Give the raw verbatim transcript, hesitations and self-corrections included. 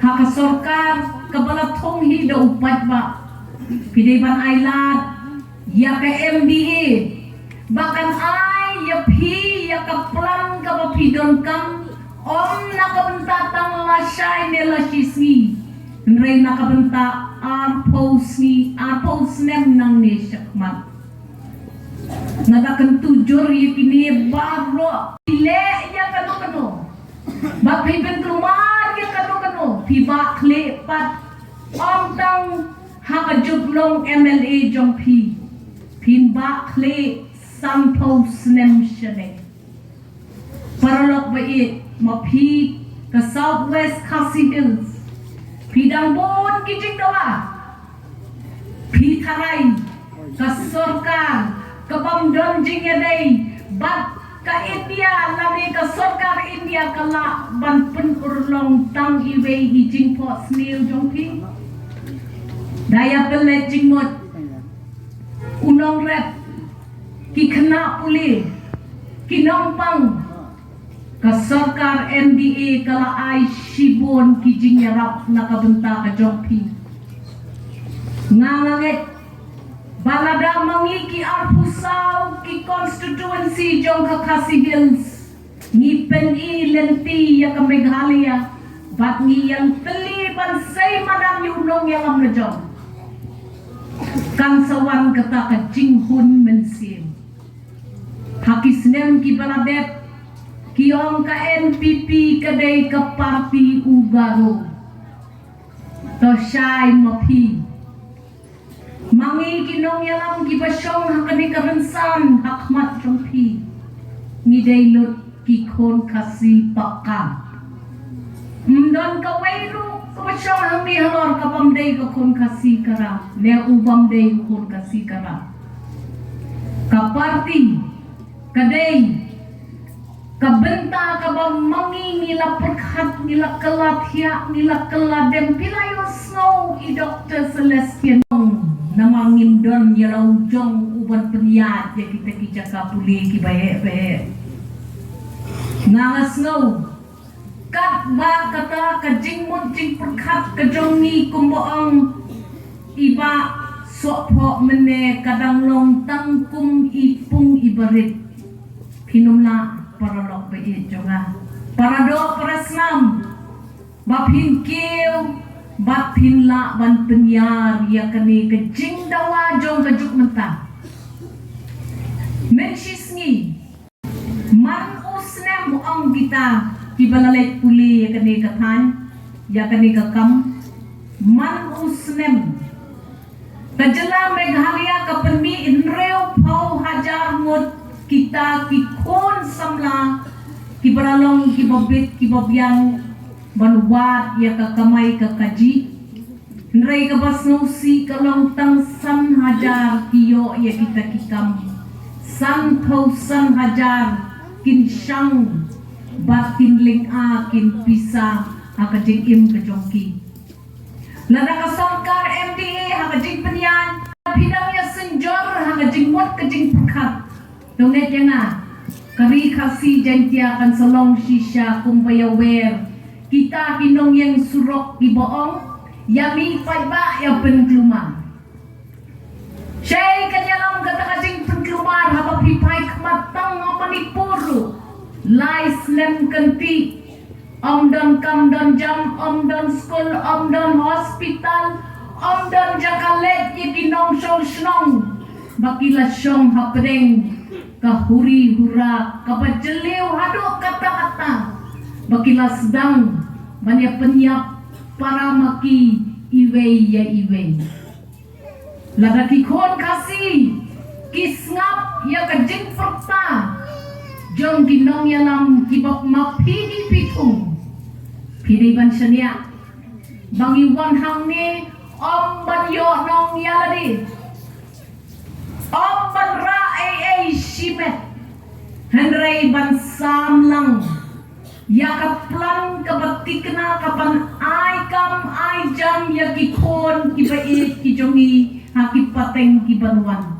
Ha ka sorkar kaba la thung hi da u paidbah, phi dei ban ai lad ïa ka M D A ba kan ai ïa phi ïa ka plan kaba phi donkam, ym na ka bynta tang la shai ne la shi sngi, hynrei na ka bynta arphew sngi, arphew snem nangne shakhmat. Nga da kyntu jur ïa kine baroh, phi leh ïa kano kano, ba phi pynkulmar ïa kano kano, phi bah khlieh pat, ym tang ha ka juk long M L A jong phi, phin bah khlieh sanphew snem shaneng. Paralok ba ïeit, ma phi ka South West Khasi Hills, phi dang bun ki jingdawa. Phi tharai ka sorkar ka bym don jingïadei bad ka India lane ka sorkar India ka lah ban pynurlong tang iwei i jingphohsniew jong phi? Da ïa pynleit jingmut, u nongrep, ki khynnah pule, ki nongpang, ka sorkar M D A ka la ai shibun ki jingïarap na ka bynta ka jong phi. Nga nga ngeit ba lada ma ngi ki arphew saw ki constituency jong ka Khasi Hills ngi pyni lynti ïa ka Meghalaya bad ngi ïeng tylli ban sei madan ïa u nongïalam la jong, kan sa wan kata ka jinghun mynsiem. Ha ki snem kiba la dep ki ong ka N P P ka dei ka party u Garo. To shai ma phi. Ma ngi ki nongïalam kiba shong ha kane ka rynsan ha khmat jong phi, ngi dei lut ki khun Khasi paka. Ym don kawei ruh kaba shong hangne halor ka bym dei ka khun Khasi ka rah ne u bym dei u khun Khasi ka rah. Ka party ka dei ka bynta kaba ma ngi ngi la pyrkhat, ngi la kylla thiah, ngi la kylla dem. Phi la ïohsngew i Doctor Celestine, namar ngim don ïa la u jong u ban pynïaid ïa kita ki jaka pule kiba heh ba heh. Nga nga sngew katba kata ka jingmut jingpyrkhat ka jong ngi kumba ong i Bah Sohphoh mynne ka dang long tang kum i pung iba rit. Phin ym lah, paralok ba ïeit jong nga, para doh para snam, ba phin kiew bad phin lah ban pynïar ïa kane ka jingdawa jong ka juk mynta. Mynshisngi, man u snem, ong kita kiba la leit pule ïa kane ka thaiñ, ïa kane ka kam, man u snem ka jylla Meghalaya ka pynmih hynriewphew hajar ngut kita ki khun samla kiba la long kiba bit kiba biang ban wad ïa ka kamai ka kajih. Hynrei kaba sngewsih ka long tang san hajar ki ïoh ïa kita ki kam. Sanphew san hajar kin shang bad kin lynga kin pisa ha ka jingim ka jong ki. Lada ka sorkar M D A ha ka jingpynïaid, phi dang ïa synjor ha ka jingmut ka jingpyrkhat. To ngeit ïa nga, ka Ri Khasi Jaiñtia kan sa long shisha kumba ïa wer kita ki nongïeng surok kiba ong, ïa mih paidbah ïa pynkulmar. Shai kan ïalam kata ka jingpynkulmar haba phi phai khmat tang ha Manipur ruh. Lai snem kynti, ym don kam don jam, ym don skul, ym don hospital, ym don jaka leit ïa ki nongshong shnong ba ki la shong hapdeng ka huri hura kaba jylliew haduh katta katta ba ki la sdang ban ïa pynïap para ma ki iwei ïa iwei. Lada ki khun Khasi ki sngap ïa ka jingpyrta jong ki nongïalam kiba ma phi ngi phi thung, phi dei ban shaniah ba ngi wan hangne ym ban ïoh nongïalade, ym ban rah ei ei shimet, hynrei ban sam lang ïa ka plan kaba thikna kaban ai kam ai jam ïa ki khun kiba ïeit ki jong ngi ha ki pateng kiban wan.